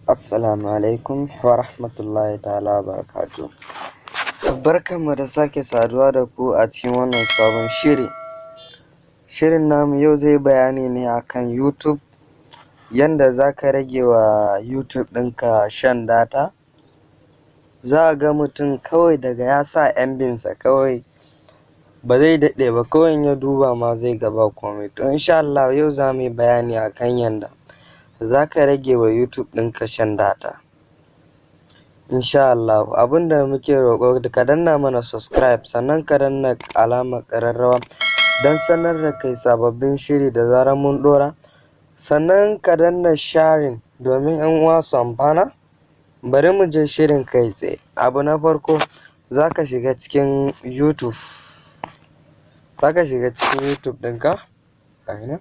Assalamu alaikum wa rahmatullahi ta'ala wa barakatuhu. Barkanmu da sake saduwa da ku a cikin wannan sabon shiri. Shirin namu yau zai bayani ne akan YouTube, yanda za ka rage wa YouTube ɗinka shan data. Za a ga mutum kawai daga ya sa MB-nsa, kawai ba zai daɗe ba, kawai in ya duba ma zai ga ba komai. To, insha Allahu yau za mu yi bayani akan yanda za ka rage wa YouTube ɗinka shan data. Insha Allahu, abin da muke roƙo, ka danna mana subscribe, sannan ka danna alamar ƙararrawa don sanar da kai sababbin shiri da zarar mun ɗora, sannan ka danna sharing domin 'yan uwa su amfana. Bari mu je shirin kai tsaye. Abu na farko, za ka shiga cikin YouTube, za ka shiga cikin YouTube ɗinka, ga nan.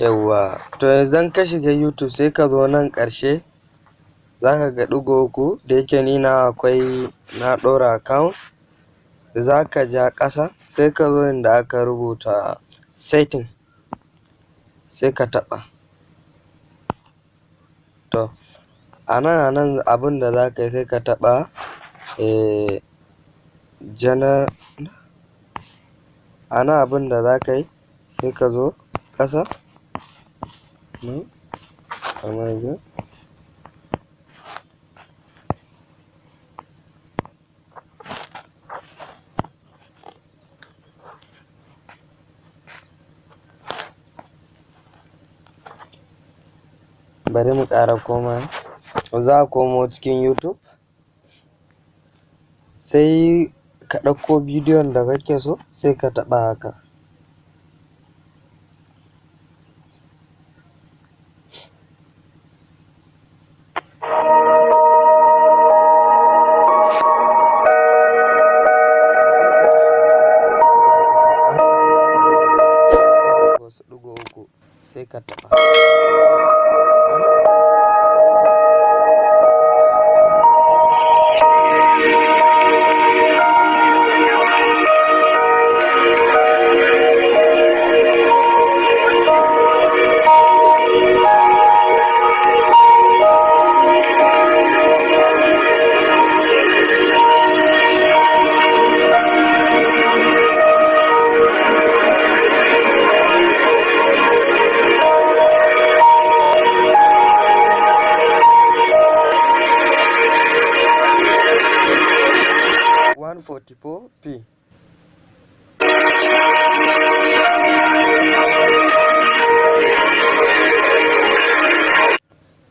Yawwa, to idan ka shiga YouTube, sai ka zo nan ƙarshe, za ka ga ɗigo uku. Da yake ni nawa akwai, na ɗora account. Za ka ja ƙasa, sai ka zo inda aka rubuta setting, sai ka taɓa. To, a nan abin da za ka yi, sai ka taɓa general. A nan abin da za ka yi, sai ka zo ƙasa kamar. Bari mu ƙara komawa. Za a komo cikin YouTube, sai ka ɗauko bidiyon da kake so, sai ka taɓa haka. Wasu ɗigo uku, sai ka taɓa. 144p.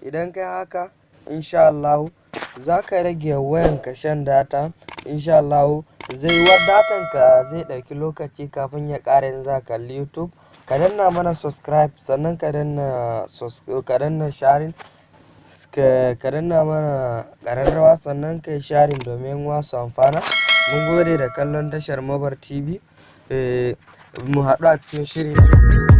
Idan kai haka, insha Allahu za ka rage wayanka shan data. Insha Allahu zai wa datan ka zai ɗauki lokaci kafin ya ƙare in za ka kalli YouTube. Ka danna mana subscribe, sannan ka danna sharing, ka danna mana ƙararrawa, sannan ka yi sharing domin wasu amfana. Mun gode da kallon tashar Mabar TV. Mu haɗu a cikin shiri.